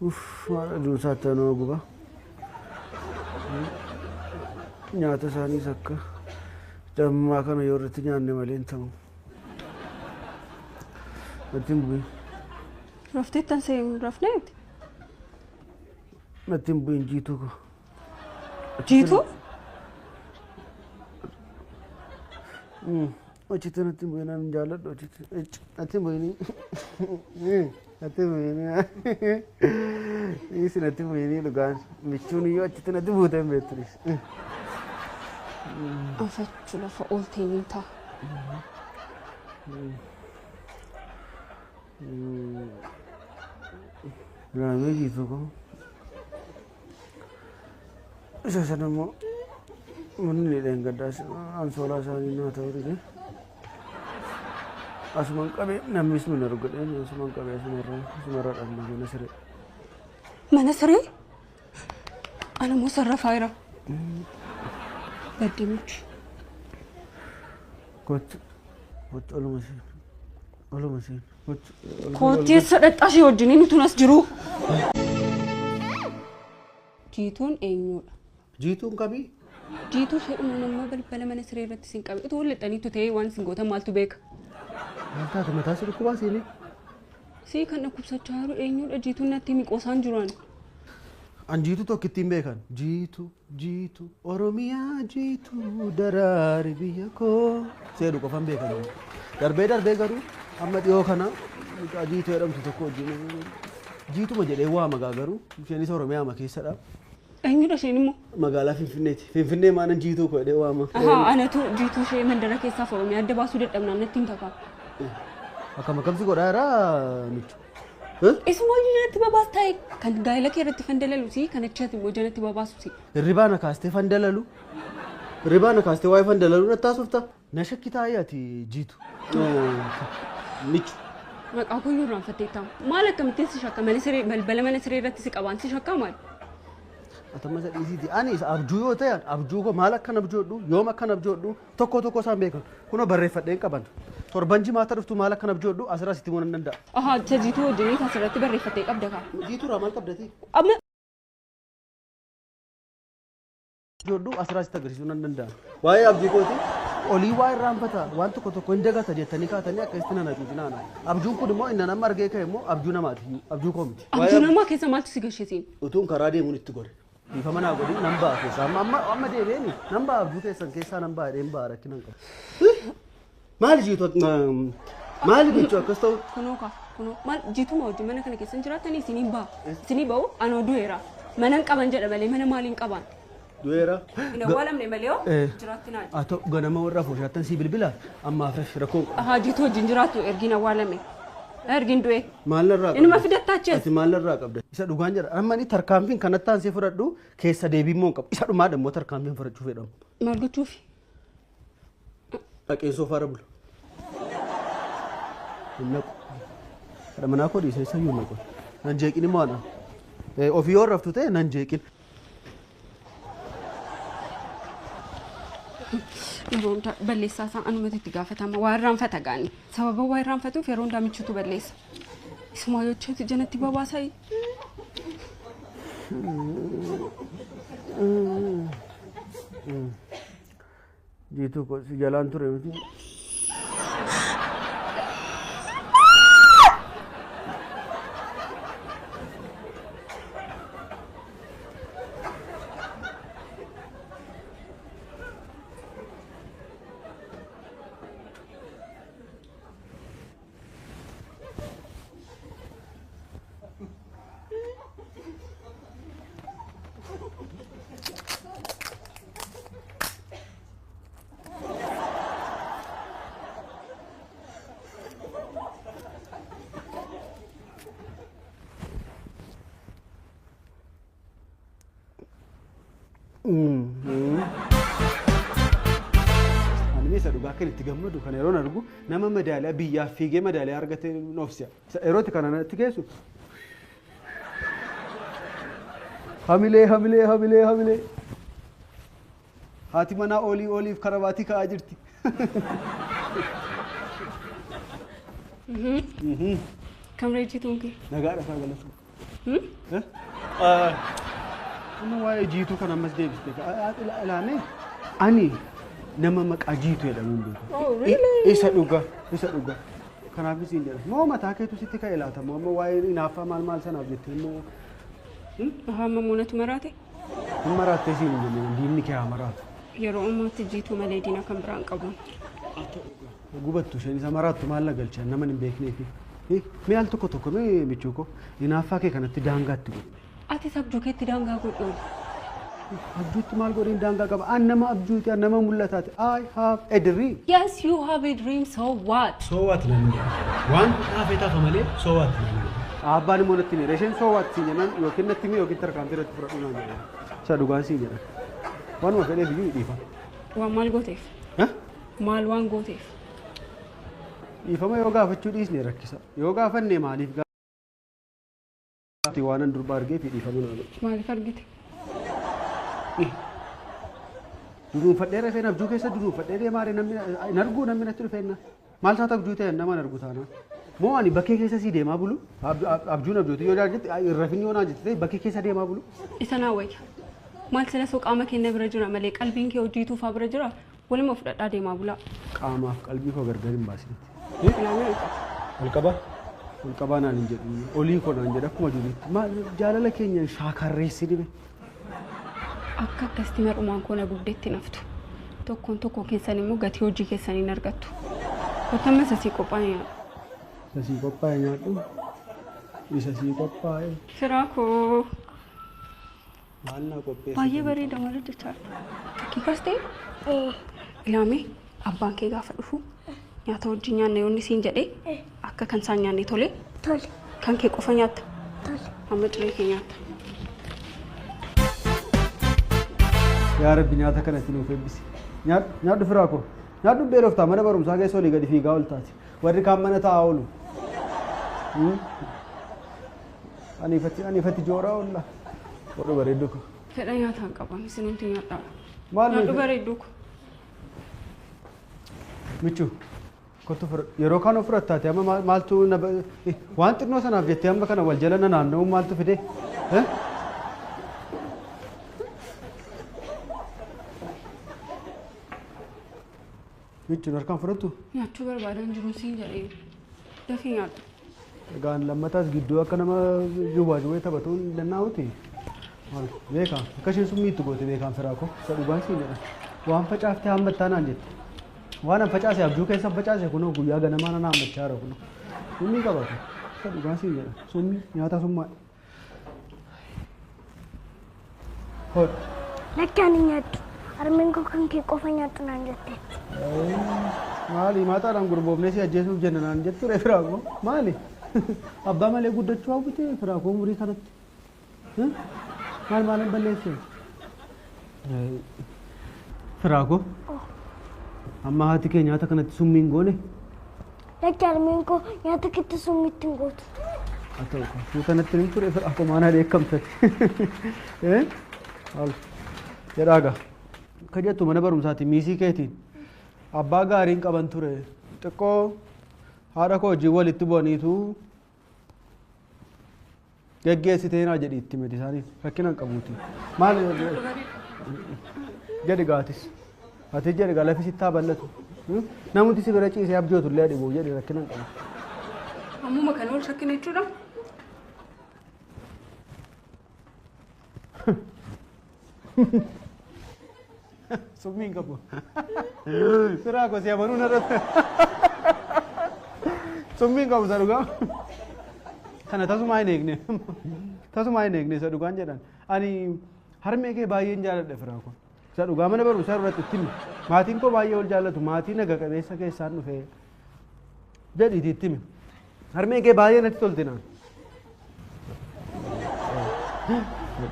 Uff, aduun isaatti nama guba. Nyaata isaaniis akka dammaa kana yoo irratti nyaanne malee hin ta'u. Natti hin bu'in. Rafteettan see hin rafneeti? Natti hin bu'in jiituu koo. Jiituu? Achitti natti hin bu'in, ani hin jaalladhu achitti. Natti hin bu'inii. Natti hin bu'inii. Dhiisi natti hin bu'inii dhugaan. Michuun iyyuu achitti natti buutee hin beektu dhiisi. Anfachuu lafa ooltee ni ta'a. Laamee jiituu koo. Isa sana immoo manni dheengaddaa ansoolaa isaanii naa ta'uu dide. Asumaan qabee namnis nu argu godheen asumaan qabee asumarra dhabna mana siree. Mana siree? Ana immoo sarrafaa jira. Baddee michu. Kottu kottu oluma seen oluma seen kottu. Kottu eessa dhaqxaa ishee wajjin inni tun as jiru? Jiituun eenyudha? Jiituun kamii? Jiituu isheedhuma nama balbala mana siree irratti isin qabe. Utuu wal lixxaniitu ta'ee waan isin gootan maaltu beeka? Maal taate mataa si dhukkubaa siinii? Sii kan dhukkubsachaa jiru eenyudha? Jiituun natti himi qoosaan jiru ani. An jiituu tokkittiin beekan. Jiituu jiituu Oromiyaa jiituu daraari biyya koo. Seedhu qofan beekan. Darbee darbee garuu amma dhiyoo kana mucaa jiituu jedhamtu tokko wajjin jiituma jedhee waama gaa garuu isheenis Oromiyaa ma keessadha. Eenyudha isheen immoo? Magaalaa Finfinneeti. Finfinnee maanan jiituu koo jedhee waama. Ahaa, anatu jiituu ishee mandara keessaaf Oromiyaa adda baasuu dadhabnaan natti hin takaa. Akkam akkamsi godhaa jira michu? Isuma hojii jalatti babaas ta'e kan gaa'ela kee irratti fandalalu si kan achi ati immoo jalatti babaasu si. Hirribaa na kaastee fandalalu. Hirribaa na kaastee waa'ee fandalalu natti haasofta. Na shakkitaa ati jiitu. Michu. Maqaa koo iyyuu irraanfatteetta. Maal akkamittiin si shakka mana siree balbala mana siree irratti si qabaan si shakkaa maal? Atama isa dhiisiiti. Ani isa abjuu yoo ta'e abjuu koo maal akkan abjoodhu yoom akkan abjoodhu tokko tokko isaan beekan. Kunoo barreeffadheen qaban. Torban jimaata dhuftu maal akkan abjoodhu asirraa sitti himuu nan danda'a. Ahaa isa jiituu wajjiniit asirratti barreeffattee qabda kaa. Jiituurraa maal qabdati? Amma Abjoodhu asirraa sitti agarsiisuu nan danda'a. Waa'ee abjuu kooti olii waa irraanfata waan tokko tokko hin dagata jettanii kaatanii akkasitti nan hacuucinaa na. Abjuun kun immoo inni nama argee ka'e immoo abjuu namaati abjuu koo miti. Abjuu namaa keessa maaltu si gashee? Utuun karaa deemuun itti gore. Dhiifama naa godhin nan ba'a keessaa amma amma amma deebi'eeni nan ba'a abjuu keessan keessaa nan ba'a jedheen ba'a rakkina hin qabu. Maali jiitu maali jechuu akkas ta'u? Kunoo kaa kunoo maal jiituma wajjin mana kana keessa hin jiraattanii isinii ba'a isinii ba'u anoo du'eera mana hin qaban jedha malee mana maaliin qabaan? Du'eera. Hin awwaalamne malee hoo jiraatti naa. Haa ta'u ganama warra afooshaattan sii bilbila ammaaf rakkoo hin qabu. Ahaa jiituu wajjin jiraattu ergiin awwaalame ergiin du'e. Maal narraa Inuma fidattaa achi as. Ati maal narraa qabda? Isa dhugaan jedha. Amma inni tarkaanfiin kanatti aansee fudhadhu keessa deebii immoo hin qabu. Isa dhumaadha immoo tarkaanfiin fudhachuu fedhamu. Maal gochuufi? Dhaqeen soofaarra bula. Hin naqu. Haadha manaa koo dhiisee isayyuu hin naqu. Nan jeeqin immoo ana. Ofii yoo raftu ta'e nan jeeqin. Yeroo hundaa balleessaa isaa anumatu itti gaafatama. Waa irraanfata gaani. Sababa waa irraanfatuuf yeroo hundaa michuutu balleessa. Isumaa yoo achi jalatti babaasaa. Jiituu koo si jalaan ture miti. Ani isa dhugaa kan itti gammadu kana yeroon argu nama madaaliyaa biyyaaf fiigee madaaliyaa argate of si'a. Yeroo itti kana natti geessu hamilee hamilee hamilee hamilee. Haati manaa olii oliif karabaatii ka'aa jirti. Kam reejjituun kee? Nagaadha faa galatu. Amma waa'ee jiituu kan ammas deebiste ilaame ani nama maqaa jiituu jedhamu hin beeku. Oh, really? Isa dhuga isa dhuga. Kanaaf isin jedha. Moo mataa keetu sitti ka'e laata? Moo amma waa'ee hinaaffaa maal maal sanaaf jettee immoo Ahaa, moonatu maraate? Hin maraattee siin hin jenne, diinni kee haa maraatu. Yeroo ammaatti jiituu malee diina kan biraan qabu. Gubattu isheen isa maraattu maal na galcha nama hin beekneefi. Mee al tokko tokko mee michuu koo hinaaffaa kee kanatti daangaatti godhi. Atis abjuu keetti daangaa godhu. Abjuutti maal godheen daangaa qaba? An nama abjuuti, an nama mul'ataati. I have a dream. Yes, you have a dream, so what? So what naan jedha. Waan dhaafee tafa malee so what naan jedha. Abbaan immoo natti hime. Isheen so what siin jennaan yookiin natti hime yookiin tarkaanfii irratti fudhadhu naan jedha. Isa dhugaan siin jedha. Waanuma fedheef iyyuu dhiifa. Waan maal gooteef? Maal waan gooteef? Dhiifama yoo gaafachuu dhiisne rakkisa. Yoo gaafanne maaliif gaafate waan an durba argeef dhiifama naa godhu. Maaliif argite? Dunuunfadhee rafeen abjuu keessa dunuunfadhee deemaa namni hin arguu namni natti dhufeenna. Maal taata abjuu ta'e nama hin argu taanaan. Moo ani bakkee keessa sii deemaa bulu? Abjuun abjuuti yoo jette rafin yoo naan jette bakkee keessa deemaa bulu? Isa naa wayya. Maal sila soo qaama keenya bira jira malee qalbiin kee hojii tuufaa bira jira. Waluma fudhadhaa deemaa bulaa. Qaamaaf qalbii koo gargar hin baasinetti. Ilaamee ol qaba. Ol qaba? Ol qabaa naan hin jedhu. Olii koo naan jedha akkuma jirutti. Maal jaalala keenya shaakarreessi dhibe. Akka akkasitti mar'umaan koo na gubdeetti naftu. Tokkoon tokko keessan immoo gatii hojii keessanii hin argattu. Kottamma isa sii qophaa'e nyaadhu. Isa sii qophaa'e nyaadhu. Isa sii qophaa'e. Firaa koo. Maal naa qopheesse? Baay'ee bareeda maal hojjechaa jirta? Fakkii kaastee? Ilaamee abbaan kee gaafa dhufu nyaata wajjin nyaanna yoo inni siin jedhee akka kan isaan nyaanne tole. Tole. Kan kee qofa nyaatta. Tole. Amma ciree kee nyaatta. Yaa Rabbi nyaata kanatti nuuf eebbisi. Nyaadhu firaa koo. Nyaadhu beeloftaa mana barumsaa keessa olii gadi fiigaa ol taati. Warri kaan mana taa'aa oolu. Ani ifatti jooraa oolla. Godhu bareedduu koo. Fedha nyaataa hin qaban isinumti nyaadhaa. Maal Nyaadhu bareedduu koo. Michuu kottu yeroo kaan of fudhattaate amma maaltu na waan xinnoo sanaaf jettee amma kana wal jala na naanna'uun maaltu fide? Michuun harkaan fudhattu? Nyaachuu barbaadan jiru siin jedhee dafii nyaadhu. Egaan lammataas gidduu akka nama juwwaa juwwee taphatuun hin danda'uuti. Maal beekaa akka isheen summii itti goote beekaan firaa koo isa dhugaan siin jedha. Waan facaaftee hammattaa naan jette. Waan an facaase abjuu keessa facaase kunoo guyyaa ganamaa nan hammachaa jira kunoo. Summii qabata. Isa dhugaan siin jedha. Summii nyaata summaa. Hodhu. Lakki ani nyaadhu. Harmeen koo kan kee qofa nyaadhu naan jette. Maali maataadhaan gurboofnee si ajjeesuuf jenna naan jettu ree firaa koo maali? Abbaa malee guddachuu hawwite firaa koo umurii kanatti. Maal maalan balleesse? Firaa koo. Amma haati kee nyaata kanatti summii hin goone? Lakki harmeen koo nyaata keetti summii itti hin gootu. Haa ta'u kan fuuta natti hin ture firaa koo maanaa dheekkamte. Maal jedhaa gaa. Akka jettu mana barumsaati miisii keetiin abbaa gaariin qaban ture xiqqoo haadha koo wajjin walitti bu'aniitu geggeessitee naa jedhi itti miti isaaniif rakkina hin qabuuti. Maal jedhi gaatis ati jedhi gaa lafi sitti haa bal'atu namooti si bira ciisee abjootu illee dhibu jedhi rakkina hin qabu. Ammuma kana ol shakkina jechuudha. Summii hin qabu. Firaa koo si amanuu narratti. Summii hin qabu isa dhugaa. Kana tasumaa hin eegne. Tasumaa hin eegne isa dhugaan jedhan. Ani harmee kee baay'een jaaladha firaa koo. Isa dhugaa mana barumsaa irratti itti himi. Maatiin koo baay'ee ol jaallatu. Maatii naga qabeessa keessaan dhufee jedhiitii itti himi. Harmeen kee baay'ee natti tolti naan.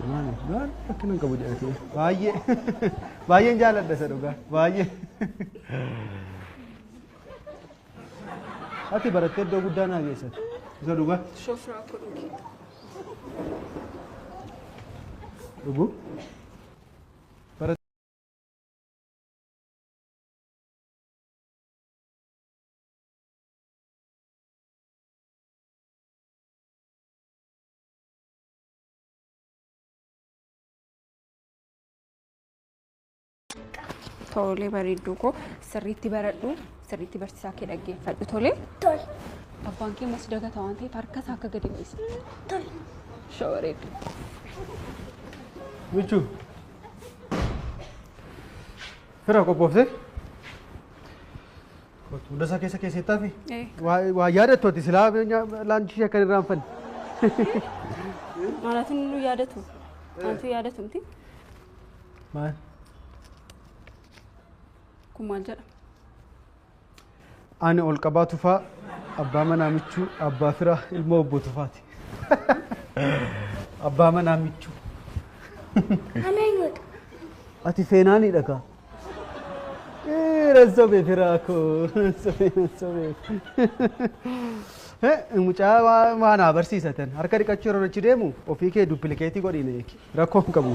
Maali? Rakkina hin qabu jedhatee. Baay'ee. Baay'een jaaladha isa dhugaa. Baay'ee. Ati barattee iddoo guddaa naa geessate. Isa dhugaa. Shofraa koo dhugi. Dhuguu? Tolee bareedduu koo sirriitti baradhu sirriitti barsiisaa kee dhaggeeffadhu tolee. Tole. Abbaan kee immoo si dagata waan ta'eef harka isaa akka gadi dhiisu. Tole. Shawareeddu. Michuu. Fira qophooftee? Hunda isaa keessa keesseettaa fi waa yaadattu ati silaa laanchii akka hin irraanfanne. Maalatu nu yaadatu? Antu yaadatu miti? Maal? Kun maal jedha? Ani ol qabaa Tufaa, abbaa manaa Michuu, abbaa firaa, ilma obbo Tufaati. Abbaa manaa Michuu. Ana eenyudha? Ati feenaanidha kaa. Nan sobee firaa koo, nan sobee, nan sobee. Mucaa waa naa barsiisatan harka dhiqachuu yeroo achi deemu ofii kee duppilikeetii godhiin eegi. Rakkoo hin qabu.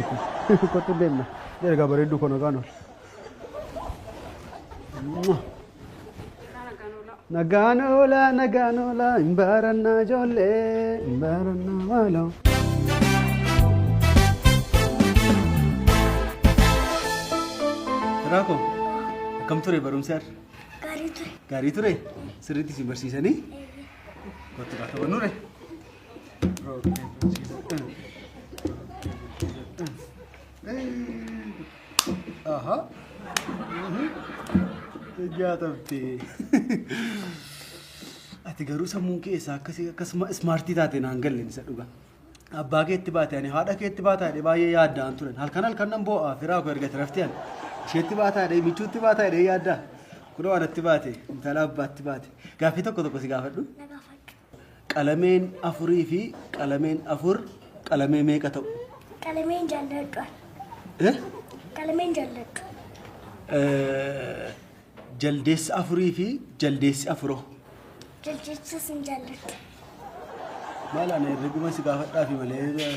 Kottu deemna. Erga bareedduu kun nagaan ool. Nagaan oolaa, nagaan oolaa, hin barannaa ijoollee, hin barannaa maaloo. Firaa koo akkam ture barumsi har'a? Gaarii ture. Gaarii ture? Sirriitti isin barsiisanii? Kottu gaafa bannuure. Aha. Jaatamte. Ati garuu sammuun keessaa akkasii akkasuma ismaartii taate naan galle isa dhugaa. Abbaa keetti baate ani haadha keetti baata jedhee baay'ee yaaddaan turan. Halkan halkan nan boo'a firaa koo erga raftee ani. Isheetti baata jedhee michuutti baata jedhee yaaddaa. Kunoo anatti baate intala abbaatti baate. Gaaffii tokko tokko si gaafadhu. Na gaafadhu. Qalameen afurii fi qalameen afur qalamee meeqa ta'u? Qalameen jaalladhu. Eh? Qalameen jaalladhu. Jaldeessi afurii fi jaldeessi afuroo. Jaldeessas hin jaalladhu. Maal ana herreguma si gaafadhaa fi malee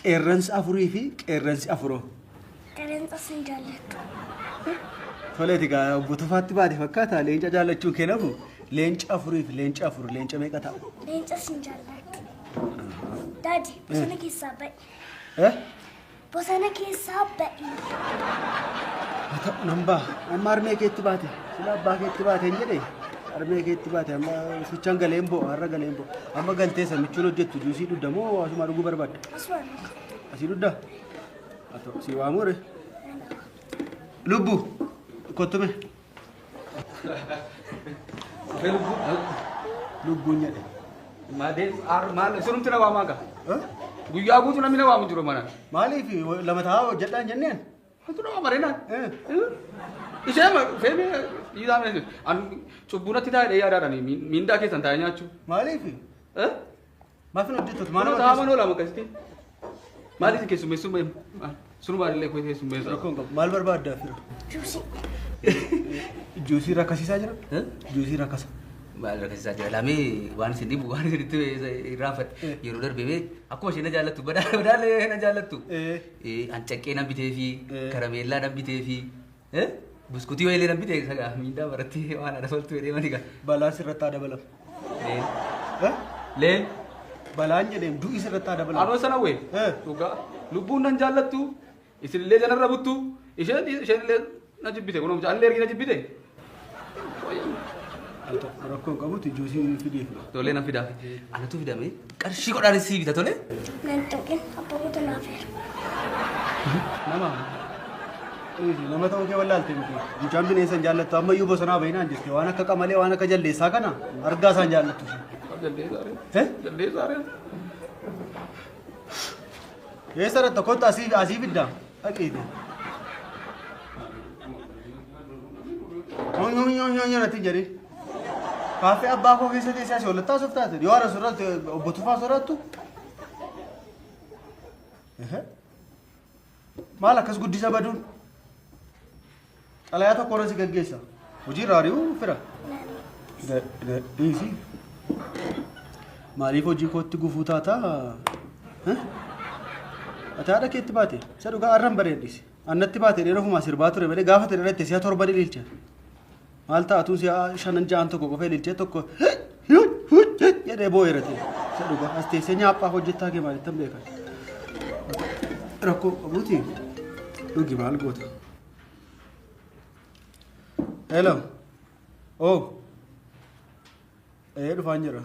qeerransi afurii fi qeerransi afuroo. Qeerransas hin jaalladhu. Toleeti gaa obbo Tufaatti baate fakkaata leenca jaallachuun kee nafu leenca afurii fi leenca afur leenca meeqa ta'a? Leencas hin jaalladhu. Daadi, bosona keessaa ba'i. Eh? Bosona keessaa ba'i. Haa ta'u nan ba'a. Amma harmee keetti baate sila abbaa keetti baate hin jedhee harmee keetti baate amma sichaan galeen bo'o har'a galeen bo'o amma galtee samichuun hojjettu juusii dhugda moo asuma dhuguu barbaadda? Asuma dhuga. Asii dhugdaa? Haa ta'u si waamure. Lubbu kottume. Dhufee lubbu. Lubbuun jedhe. Maadee maal sunumti na waamaa gaa. Guyyaa guutuu namni na waamu jiru mana. Maaliif lama taa'aa hojjedhaan jenneen? Wanti na waama reenaan. Ishee dhufee dhiisaa mee an cubbuu natti taa'ee yaadaadhaan miindaa keessan taa'ee nyaachuu. Maaliif? Maaf hin hojjettu? Maal taa'aa mana oolaa akkasitti? Maaliif keessummeessuu sunumaan illee keessummeessu? Rakkoon qabu. Maal barbaaddaa fira? Juusii. Juusii rakkasiisaa jira? Juusii rakkasa. Maal rakkasiisaa jira? Lamee waan isin dhibu waan isinitti irraanfadhe yeroo darbe bee akkuma isheen na jaallattu badaalee na jaallattu. An caqqee nan bitee fi karameellaa nan bitee fi buskutii wayiilee nan bitee sagaa miindaa baratti waan haadha toltu jedhee mani gaa. Balaan sirratti haa dabalamu. Lee. Lee. Balaan jedheem du'i sirratti haa dabalamu. Anoo sana wee. Dhugaa lubbuun nan jaallattu isinillee janarra buttu isheen illee na jibbite kunoo mucaan illee ergi na jibbite. Rakkoon qabuti juusii fidiif. Tolee nan fidaa. Anatu fidame qarshii godhaan sii bita tolee. Nan tuqin abbaa kootu naaf heera. Nama. Nama ta'uu kee wallaalte miti. Mucaan bineensa hin jaallattu ammayyuu bosonaa bahinaan jirti. Waan akka qamalee waan akka jaldeessaa kana argaa isaan jaallattu. Jaldeessaa ree. Jaldeessaa ree. Eessa irratti kottu asii fiddaa. Dhaqiite. Natti hin jedhin. Kaaffee abbaa koo keessa teessee asii olattaa asoof taate. Yoo haara soraattu obbo Tufaa soraattu. Maal akkas guddisa baduun? Xalayaa tokko irra si gaggeessa. Hojii irraa ari'uu fira. Dhiisi. Maaliif hojii kootti gufuu taataa? Ati haadha keetti baate. Isa dhugaa arran bareeddisi. Annatti baate dheera ofumaa sirbaa ture malee gaafa ta'e irratti si'a torba ililcha. Maal ta'a si'a shanan ja'an tokko qofa ililchee tokko jedhee boo'eera ta'e. Isa dhugaa as teessee nyaaphaa hojjettaa kee maalittan beekan. Rakkoo qabuuti dhugi maal goota? Hello. Oh. Dhufaan jira.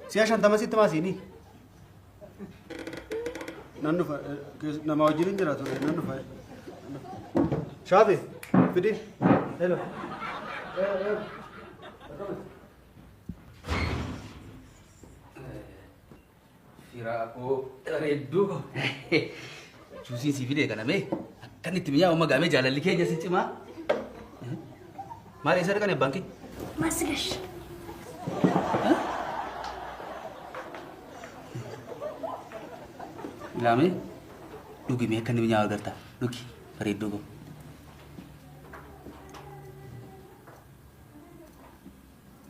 Si'a 50 sitti maasiini. Nan dhufa nama wajjin hin jira ture nan dhufa. Shaafi fidi. Hello. Firaakoo bareedduu koo. Juusiin si fidee kana mee akkan itti mi'aawu magaamee jaalalli keenya si cimaa. Maal eessa dhaqan abbaan kee? Maasgash. Ilaamee dhugi mee akka inni mi'aawu agarta. Dhugi bareedduu koo.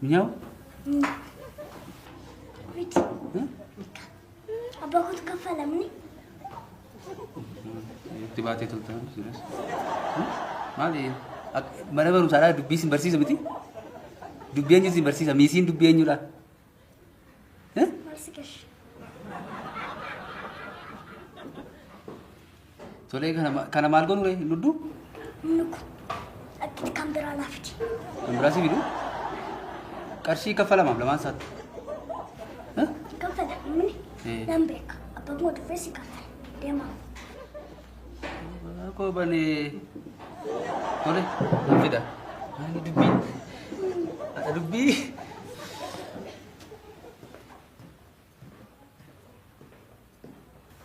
Mi'aawu? Miti. Abbaa kootu kaffalamni. Itti baatee toltaa jiras. Maali mana barumsaadhaa dubbii sin barsiisa miti? Dubbii eenyu sin barsiisa? Miisiin dubbii eenyudha? Maasgash. Tolee kana maal goonu ree nudduu? Nuku. Akkitti kan biraa naaf fidi. Kan biraa si fiduu? Qarshii kaffalamaaf lamaan isaatti. Kaffalamni. Nan beeka. Abbaan koo dhufee si kaffala. Deemaa. Koo banee. Tole nan fida. Ani dubbii. Haadha dubbii.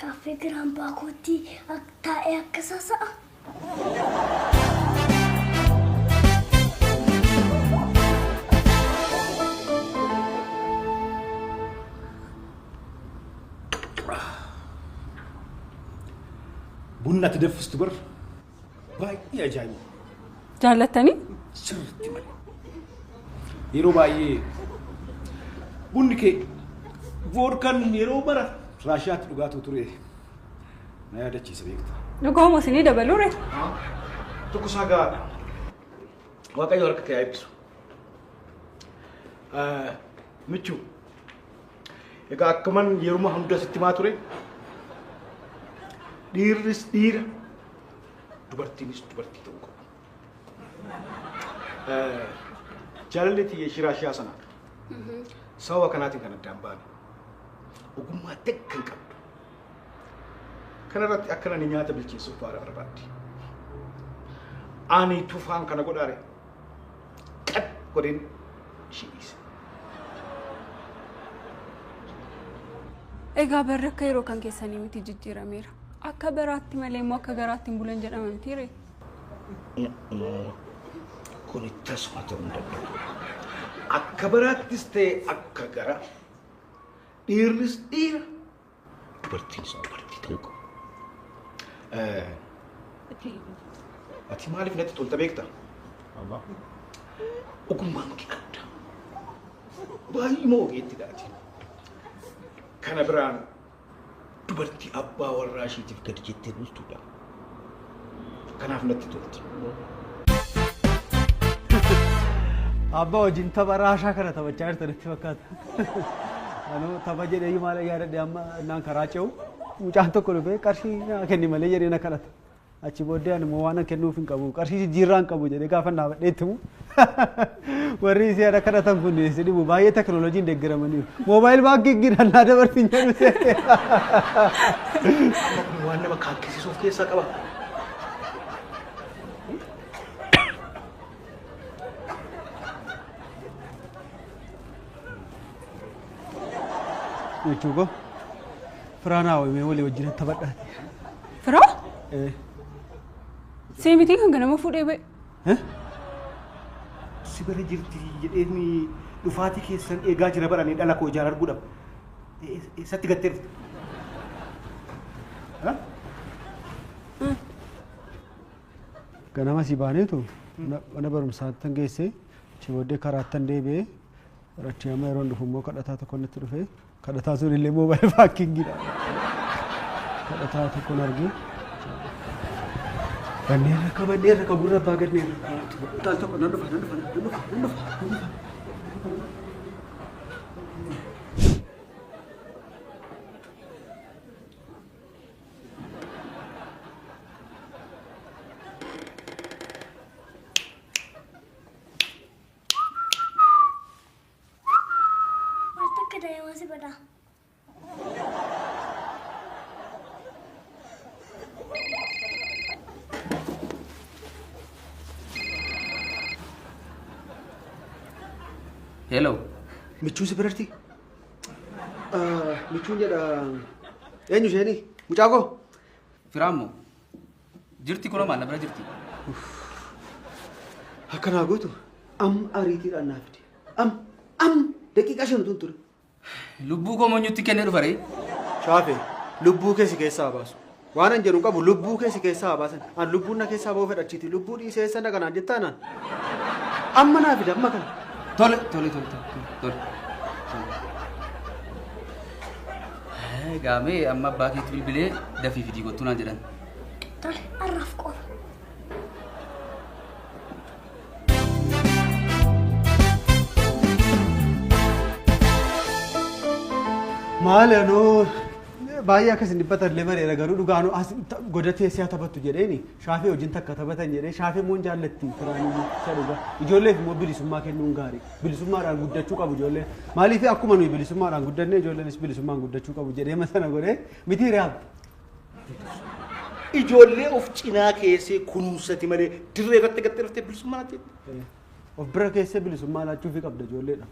Kaaffee Giraambaa kootti taa'ee akka saasa'a. Bunni ati danfistu bar baay'ee ajaa'iba. Jaallattanii? Sirriitti malee. Yeroo baay'ee bunni kee voodkaan yeroo bara Raashiyaatti dhugaatu ture. Na yaadachiisa beekta. Dhugauma isinii dabaluu ree? Tokko isaa gahaadha. Waaqayyo harka kee haa eebbisu. Michuu, egaa akkuman yeruma hunda sitti himaa ture dhiirris dhiira dubartiinis dubartii ta'uu qabu. Jaalalli tiyya ishii Raashiyaa sana sababa kanaatiin kan addaan baane ogummaa takka hin qabdu. Kanarratti akka ani nyaata bilcheessuuf faara barbaaddi. Ani tufaan kana godhaare qad godheen ishii dhiise. Egaa barri akka yeroo kan keessanii miti jijjiirameera. Akka baraatti malee immoo akka garaatti hin bulan jedhama miti ree? Kuni tasuma ta'uu hin danda'u. Akka baraattis ta'e akka gara dhiirris dhiira dubartiinis dubartii ta'uu qabu. Ati maaliif natti tolta beektaa? Ogummaan kee adda. Baay'ee ogeettidha ati. Kana biraan dubartii abbaa warraa isheetiif gadi jettee bultuudha. Kanaaf natti tolti. Abbaa wajjin tapha Raashaa kana taphachaa jirta natti fakkaata. Anuu tapha jedhee maal yaadadhe amma naan karaa ce'u mucaan tokko dhufee qarshii naa kenni malee jedhee na kadhata. Achi booddee ani immoo waan an kennuuf hin qabu qarshii jijjiirraa hin qabu jedhee gaafa dhaabadhee itti himu. Warri isii haadha kadhatan kun si dhibu baay'ee teknooloojiin deeggaramaniiru. Moobaayil baankiin naa dabarsin jedhu seete. Amma kun waan nama kaakkisiisuuf keessaa qaba. Jechuun firaa naa wayimee walii wajjin taphadhaati. Firaa? Seemitii kan ganama fuudhee ba'e. Si bira jirti jedheen dhufaatii keessan eegaa jira baranii dhala koo ijaan arguudhaaf. Eessatti gattee dhufte? Ganama si baaneetu mana barumsaatti geessee achi booddee karaattan deebi'ee rachi amma yeroon dhufu immoo kadhataa tokko natti dhufee kadhataa sun illee moobaayil baankiingiidha. Kadhataa tokkoon argee Banneen rakka banneen rakka gurra abbaa ganneen rakka. Taal tokko nan dhufa nan dhufa nan dhufa nan dhufa nan dhufa. Hello. Michuun si biratti? Michuun jedha eenyu isheenii? Mucaa koo? Firaammoo jirti kunoo maal na bira jirti? Akkanaa gootu amma ariitiidhaan naa fide. Am daqiiqaa 5 utuu hin ture. Lubbuu koo moonyutti kennee dhufa ree? Shaafee lubbuu kee si keessaa baasu. Waan an jedhu qabu lubbuu kee si keessaa baasan. An lubbuun na keessaa ba'uu fedhachiiti. Lubbuu dhiisee sana kanaan jettaa naan. Amma naa fide amma kana. Tole tole tole tole. Gaamee amma abbaa keetti bilbilee dafii fidii kottuu naan jedhan. Tole har'aaf qofa. Maal anoo baay'ee akkas hin dhiphatan illee bareeda garuu dhugaanuu as goda teessee haa taphattu jedheeni shaafee wajjin takka taphatan jedhee shaafee immoo hin jaallatti firaanii isa dhugaa ijoolleef immoo bilisummaa kennuun gaarii bilisummaadhaan guddachuu qabu ijoolleen maaliif akkuma nuyi bilisummaadhaan guddanne ijoolleenis bilisummaan guddachuu qabu jedhee masana godhee miti re'aab. Ijoollee of cinaa keessee kunuunsati malee dirree irratti gattee dhuftee bilisummaa laatti. Of bira keessee bilisummaa laachuufii qabda ijoolleedha.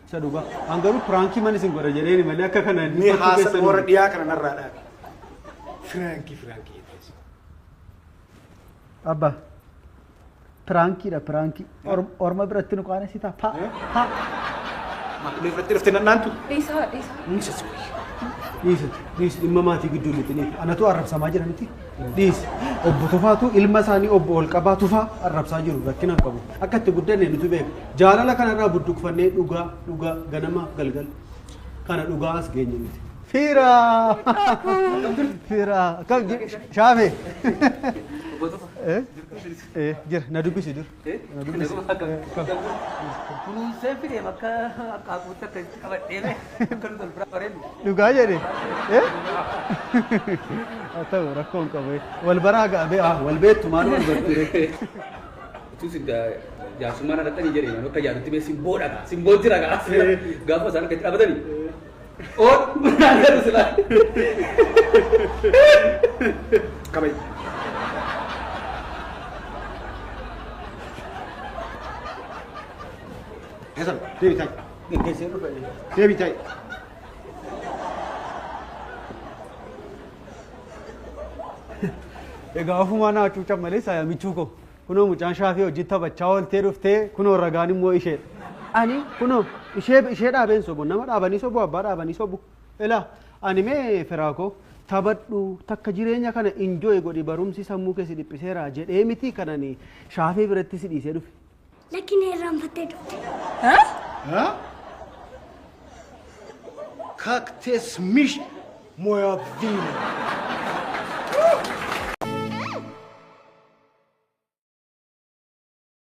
Isa dhugaa. An garuu piraankii man isin godha jedheeni malee akka kana Mee haasa warra dhiyaa kana narraa dhaabi. Firaankii firaankii jettees. Abba piraankiidha piraankii. Orma biratti nu qaanessitaa pa pa. Maqaa irratti dhuftee nannaantu. Dhiisaa dhiisaa. Isa si wayya. Dhiisi dhiisi dhimma maatii gidduu lixiniif anatu arrabsamaa jira miti. Dhiisi obbo Tufaatu ilma isaanii obbo Olqabaa Tufaa arrabsaa jiru rakkina hin qabu. Akka itti guddanne nutu beeka. Jaalala kanarraa budduuqfannee dhugaa dhugaa ganamaaf galgal kana dhugaa as geenye miti. Fiiraa! Fiiraa! Akkam shaafee? Jira na dubbisi dur. Na dubbisi. Kunuunsee fidee bakka akkaakuutti akka itti qabadhee akka nuti wal biraa bareednu. Dhugaa jedhe. Haa ta'u rakkoo hin qabu. Wal baraa gaabee wal beektu maal wal bartu. Utuu si jaarsummaan irratti jedhee akka jaarutti mee simboo dhagaa simboo jira gaa gaafa isaan akka itti dhaabbatanii. Oon naan jedhu silaa. Kabaji. Eessan deebi taa'i. Geggeessee dhufe. Deebi taa'i. Egaa ofumaa naa cuucan malee saaya michuu koo. Kunoo mucaan shaafii hojii taphachaa ooltee dhuftee kunoo ragaan immoo isheedha. Ani kunoo ishee ishee dhaabeen sobu nama dhaabanii sobu abbaa dhaabanii sobu. Ilaa ani mee firaa koo taphadhu takka jireenya kana enjoy godhi barumsi sammuu keessi dhiphiseera jedhee miti kanani shaafii biratti si dhiisee dhufe. Lakkiin irraanfattee dhufte. Kaktees mish moya vino.